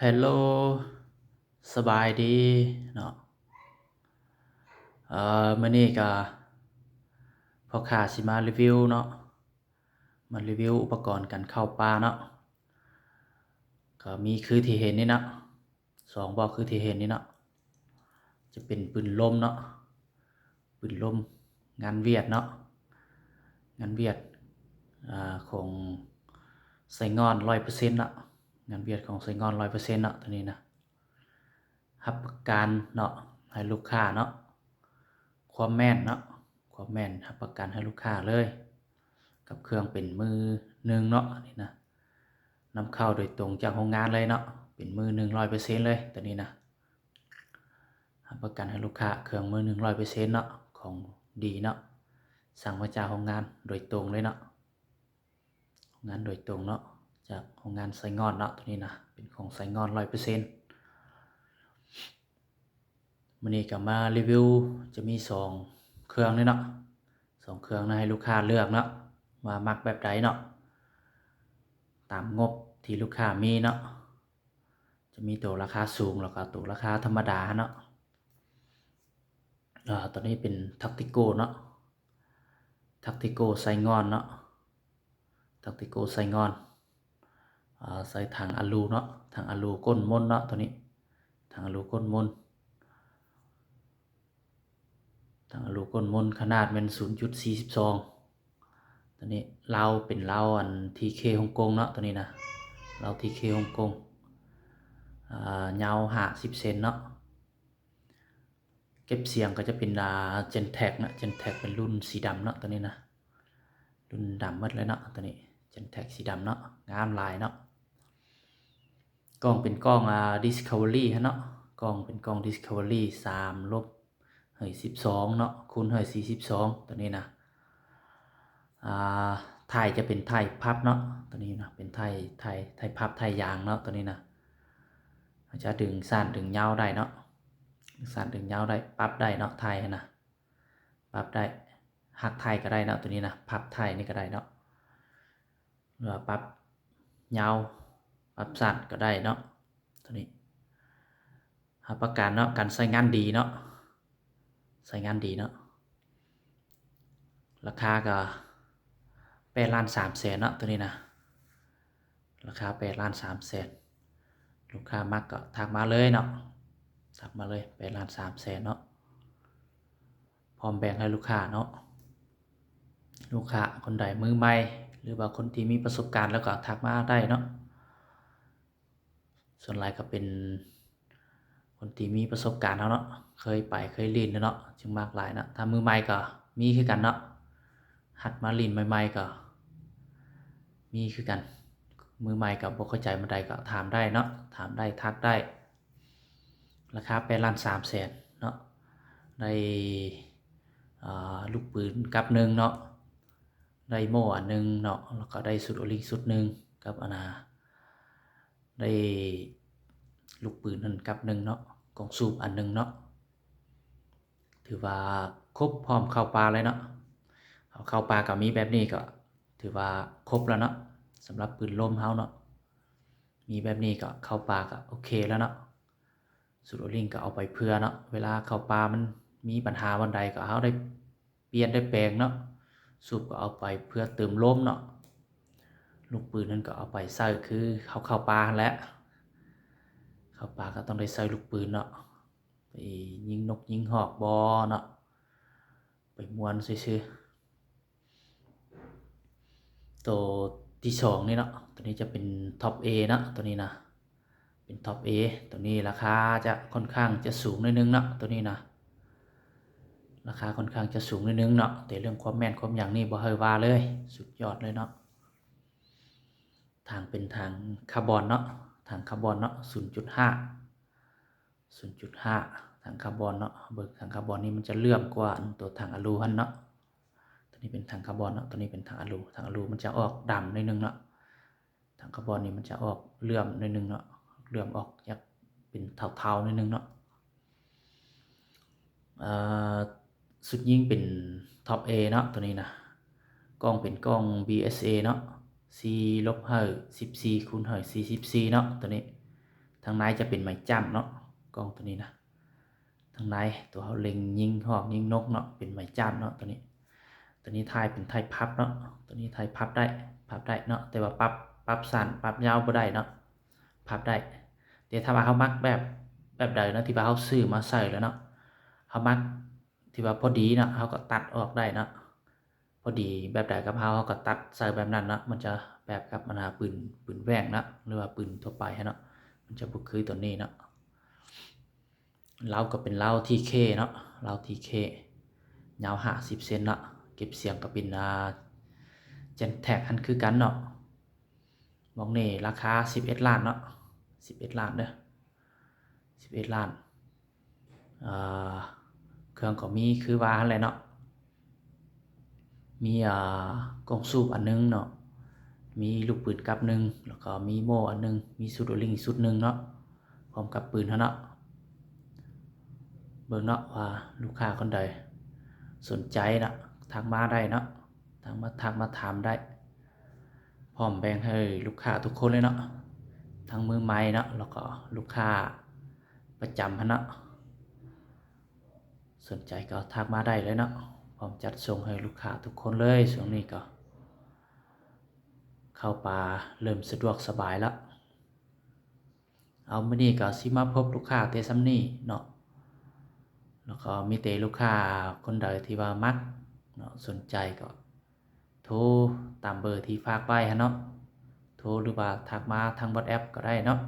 ເຮລໂລ ສະບາຍດີເນາະ. ເອີ ມື້ນີ້ກະພໍ່ຄ້າຊິມາຣີວິວເນາະ, ມາຣີວິວອຸປະກອນການເຂົ້າປ່າເນາະ. ກະມີຄືທີ່ເຫັນນີ້ເນາະ, ສອງບໍ່ຄືທີ່ເຫັນນີ້ເນາະ, ຈະເປັນປືນລົມເນາະ. ປືນລົມງານຫວຽດເນາະ, ງານຫວຽດ ອາ ຂອງໄຊງ່ອນຮ້ອຍເປີເຊັນເນາະ, ງານຫວຽດຂອງໄຊງ່ອນຮ້ອຍເປີເຊັນເນາະ ໂຕນີ້ນະ. ຮັບປະກັນເນາະ ໃຫ້ລູກຄ້າເນາະ, ຄວາມແມ່ນເນາະ, ຄວາມແມ່ນ ຮັບປະກັນໃຫ້ລູກຄ້າເລີຍ ກັບເຄື່ອງເປັນມືໜຶ່ງເນາະ ນີ້ນະ, ນຳເຂົ້າໂດຍຕົງຈາກໂຮງງານເລີຍເນາະ, ເປັນມືໜຶ່ງຮ້ອຍເປີເຊັນເລີຍ ໂຕນີ້ນະ. ຮັບປະກັນໃຫ້ລູກຄ້າເຄື່ອງມືໜຶ່ງຮ້ອຍເປີເຊັນເນາະ, ຂອງດີເນາະ, ສັ່ງມາຈາກໂຮງງານໂດຍຕົງເລີຍເນາະ, ໂຮງງານໂດຍຕົງເນາະ, ຈາກໂຮງງານໄຊງ່ອນເນາະ. ໂຕນີ້ນະ ເປັນຂອງໄຊງ່ອນຮ້ອຍເປີເຊັນ. ມື້ນີ້ກະມາຣີວິວ ຈະມີສອງເຄື່ອງນີ້ເນາະ, ສອງເຄື່ອງນະ ໃຫ້ລູກຄ້າເລືອກເນາະ ວ່າມັກແບບໃດເນາະ ຕາມງົບທີ່ລູກຄ້າມີເນາະ. ຈະມີໂຕລາຄາສູງ ແລ້ວກໍໂຕລາຄາທຳມະດາເນາະ. ອາ ໂຕນີ້ເປັນທັກຕິໂກເນາະ, ທັກຕິໂກໄຊງ່ອນເນາະ, ທັກຕິໂກໄຊງ່ອນ. ອາ ໃສ່ຖັງອາລູເນາະ, ຖັງອາລູກົ້ນມົນເນາະ ໂຕນີ້, ຖັງອາລູກົ້ນມົນ. ຖັງອາລູກົ້ນມົນ ຂະໜາດແມ່ນສູນຈຸດສີ່ສິບສອງ. ໂຕນີ້ເລົາເປັນເລົາອັນ ທີເຄ ຮົງກົງເນາະ ໂຕນີ້ນະ, ເລົາ ທີເຄ ຮົງກົງ. ອາ ຍາວຫ້າສິບເຊັນເນາະ. ເກັບສຽງກໍຈະເປັນ ອາ ເຈັນແທັກເນາະ, ເຈັນແທັກເປັນລຸ້ນສີດຳເນາະ ໂຕນີ້ນະ, ລຸ້ນດຳໝົດເລີຍເນາະ ໂຕນີ້ ເຈັນແທັກສີດຳເນາະ, ງາມຫຼາຍເນາະ. ກ້ອງເປັນກ້ອງ ອາ ດິສຄັຟເວີຣີຫັ້ນເນາະ, ກ້ອງເປັນກ້ອງດິສຄັຟເວີຣີ ສາມລົບຮ້ອຍສິບສອງເນາະ ຄູນຮ້ອຍສີ່ສິບສອງ ໂຕນີ້ນະ. ອາ ທ້າຍຈະເປັນທ້າຍພັບເນາະ ໂຕນີ້ນະ, ເປັນທ້າຍ ທ້າຍ ທ້າຍພັບ ທ້າຍຢາງເນາະ ໂຕນີ້ນະ. ເຮົາຈະດຶງສັ້ນດຶງຍາວໄດ້ເນາະ, ດຶງສັ້ນດຶງຍາວໄດ້ ປັບໄດ້ເນາະ ທ້າຍຫັ້ນນະ, ປັບໄດ້ ຫັກທ້າຍກໍໄດ້ເນາະ ໂຕນີ້ນະ, ພັບທ້າຍນີ້ກໍໄດ້ເນາະ. ຫຼືວ່າປັບຍາວ ປັບສັ້ນກໍໄດ້ເນາະ ໂຕນີ້. ຮັບປະກັນເນາະ ການໃຊ້ງານດີເນາະ, ໃຊ້ງານດີເນາະ. ລາຄາກໍແປດລ້ານສາມແສນເນາະ ໂຕນີ້ນະ, ລາຄາແປດລ້ານສາມແສນ. ລູກຄ້າມັກກໍທັກມາເລີຍເນາະ, ທັກມາເລີຍ ແປດລ້ານສາມແສນເນາະ. ພ້ອມແບ່ງໃຫ້ລູກຄ້າເນາະ, ລູກຄ້າຄົນໃດມືໃໝ່ ຫຼືວ່າຄົນທີ່ມີປະສົບການແລ້ວກໍທັກມາໄດ້ເນາະ. ສ່ວນຫຼາຍກໍເປັນຄົນທີ່ມີປະສົບການເນາະ, ເຄີຍໄປເຄີຍຫຼິ້ນເນາະ ຈຶ່ງມັກຫຼາຍເນາະ. ຖ້າມືໃໝ່ກໍມີຄືກັນເນາະ, ຫັດມາຫຼິ້ນໃໝ່ໆກໍມີຄືກັນ. ມືໃໝ່ກໍບໍ່ເຂົ້າໃຈໝ່ອງໃດກໍຖາມໄດ້ເນາະ, ຖາມໄດ້ ທັກໄດ້. ລາຄາແປດລ້ານສາມແສນເນາະ, ໄດ້ ອາ ລູກປືນກັບໜຶ່ງເນາະ, ໄດ້ໂມ່ອັນໜຶ່ງເນາະ, ແລ້ວກໍໄດ້ຊຸດໂອລິງຊຸດໜຶ່ງ ກັບອັນນາ ໄດ້ລູກປືນຫັ້ນກັບໜຶ່ງເນາະ, ກ້ອງສູບອັນໜຶ່ງເນາະ. ຖືວ່າຄົບພ້ອມເຂົ້າປ່າເລີຍເນາະ. ເຂົ້າປ່າກໍມີແບບນີ້ກໍຖືວ່າຄົບແລ້ວເນາະ, ສຳລັບປືນລົມເຮົາເນາະ. ມີແບບນີ້ກໍເຂົ້າປ່າກໍໂອເຄແລ້ວເນາະ. ຊຸດໂອລິງກໍເອົາໄປເຜື່ອເນາະ, ເວລາເຂົ້າປ່າມັນມີບັນຫາບ່ອນໃດກໍເຮົາໄດ້ປ່ຽນໄດ້ແປງເນາະ. ສູບກໍເອົາໄປເພື່ອເຕີມລົມເນາະ, ລູກປືນນັ້ນກໍເອົາໄປໃຊ້ຄືເຮົາເຂົ້າປ່າຫັ້ນແຫຼະ, ເຂົ້າປ່າກໍຕ້ອງໄດ້ໃຊ້ລູກປືນເນາະ, ໄປຍິງນົກຍິງຮອກບໍ່ເນາະ, ໄປມ່ວນຊື່ໆ. ໂຕທີສອງນີ້ເນາະ, ໂຕນີ້ຈະເປັນທັອບເອເນາະ, ໂຕນີ້ນະ ເປັນທັອບເອ. ໂຕນີ້ລາຄາຈະຄ່ອນຂ້າງຈະສູງໜ້ອຍໜຶ່ງເນາະ, ໂຕນີ້ນະ ລາຄາຄ່ອນຂ້າງຈະສູງໜ້ອຍໜຶ່ງເນາະ, ແຕ່ເລື່ອງຄວາມແມ່ນຄວາມຫຍັງນີ້ບໍ່ໃຫ້ວ່າເລີຍ, ສຸດຍອດເລີຍເນາະ. ຖັງເປັນຖັງຄາບອນເນາະ, ຖັງຄາບອນເນາະ, ສູນຈຸດຫ້າ ສູນຈຸດຫ້າ ຖັງຄາບອນເນາະ. ເບິ່ງຖັງຄາບອນນີ້ມັນຈະເຫຼື້ອມກວ່າອັນຕົວຖັງອາລູຫັ້ນເນາະ. ຕົວນີ້ເປັນຖັງຄາບອນເນາະ, ຕົວນີ້ເປັນຖັງອາລູ. ຖັງອາລູມັນຈະອອກດຳໜ້ອຍໜຶ່ງເນາະ, ຖັງຄາບອນນີ້ມັນຈະອອກເຫຼື້ອມໜ້ອຍໜຶ່ງເນາະ, ເຫຼື້ອມອອກຈາກເປັນເທົາໆໜ້ອຍໜຶ່ງເນາະ. ເອີ ຊຸດຍິງເປັນທັອບເອເນາະ, ຕົວນີ້ນະ ກ້ອງເປັນກ້ອງບີເອສເອເນາະ, ສີ່ລົບຮ້ອຍສິບສີ່ ຄູນຮ້ອຍສີ່ສິບສີ່ເນາະ, ຕົວນີ້ ທາງໃນຈະເປັນໄມ້ຈ້ຳເນາະ ກ້ອງໂຕນີ້ນະ. ທາງໃນ ໂຕເຮົາເລັງຍິງຮອກຍິງນົກເນາະ ເປັນໄມ້ຈ້ຳເນາະ ໂຕນີ້. ໂຕນີ້ຖ່າຍເປັນຖ່າຍພັບເນາະ ໂຕນີ້ຖ່າຍພັບໄດ້ ພັບໄດ້ເນາະ ແຕ່ວ່າປັບ ປັບສັ້ນປັບຍາວບໍ່ໄດ້ເນາະ ພັບໄດ້. ແຕ່ຖ້າວ່າເຮົາມັກແບບ ແບບໃດເນາະ ທີ່ວ່າເຮົາຊື້ມາໃສ່ແລ້ວເນາະ ເຮົາມັກທີ່ວ່າພໍດີເນາະ ເຮົາກໍຕັດອອກໄດ້ເນາະ. ພໍດີແບບໃດກັບເຮົາ ເຮົາກໍຕັດໃສ່ແບບນັ້ນເນາະ ມັນຈະແບບກັບອັນນ່າ ປືນ ປືນແຫວ່ງເນາະ ຫຼືວ່າປືນທົ່ວໄປຫັ້ນເນາະ ມັນຈະບໍ່ຄືໂຕນີ້ເນາະ. ເລົາກໍເປັນເລົາທີເຄເນາະ ເລົາທີເຄ ຍາວຫ້າສິບເຊັນເນາະ ເກັບສຽງກໍເປັນ ອ່າ ເຈັນແທັກຫັ້ນຄືກັນເນາະ. ໝ່ອງນີ້ລາຄາສິບເອັດລ້ານເນາະ ສິບເອັດລ້ານເດີ ສິບເອັດລ້ານ. ເອີ ເຄື່ອງກໍມີຄືວ່າຫັ້ນແຫຼະເນາະ ມີ ເອີ ກ້ອງສູບອັນໜຶ່ງເນາະ ມີລູກປືນກັບໜຶ່ງ ແລ້ວກໍມີໂມ່ອັນໜຶ່ງ ມີຊຸດໂອລິງຊຸດໜຶ່ງເນາະ ພ້ອມກັບປືນຫັ້ນເນາະ. ເບິ່ງເນາະວ່າລູກຄ້າຄົນໃດສົນໃຈເນາະ ທັກມາໄດ້ເນາະ ທັກມາ ທັກມາຖາມໄດ້ ພ້ອມແບ່ງໃຫ້ລູກຄ້າທຸກຄົນເລີຍເນາະ ທັງມືໃໝ່ເນາະ ແລ້ວກໍລູກຄ້າປະຈຳຫັ້ນເນາະ. ສົນໃຈກໍທັກມາໄດ້ເລີຍເນາະ ພ້ອມຈັດສົ່ງໃຫ້ລູກຄ້າທຸກຄົນເລີຍ. ຊ່ວງນີ້ກໍເຂົ້າປ່າເລີ່ມສະດວກສະບາຍແລ້ວ. ເອົາ ມື້ນີ້ກໍຊິມາພົບລູກຄ້າແຕ່ສ່ຳນີ້ເນາະ ແລ້ວກໍມີແຕ່ລູກຄ້າຄົນໃດທີ່ວ່າມັກເນາະ ສົນໃຈກໍໂທຕາມເບີທີ່ຝາກໄວ້ຫັ້ນເນາະ ໂທ ຫຼືວ່າທັກມາທາງ WhatsApp ກໍໄດ້ເນາະ.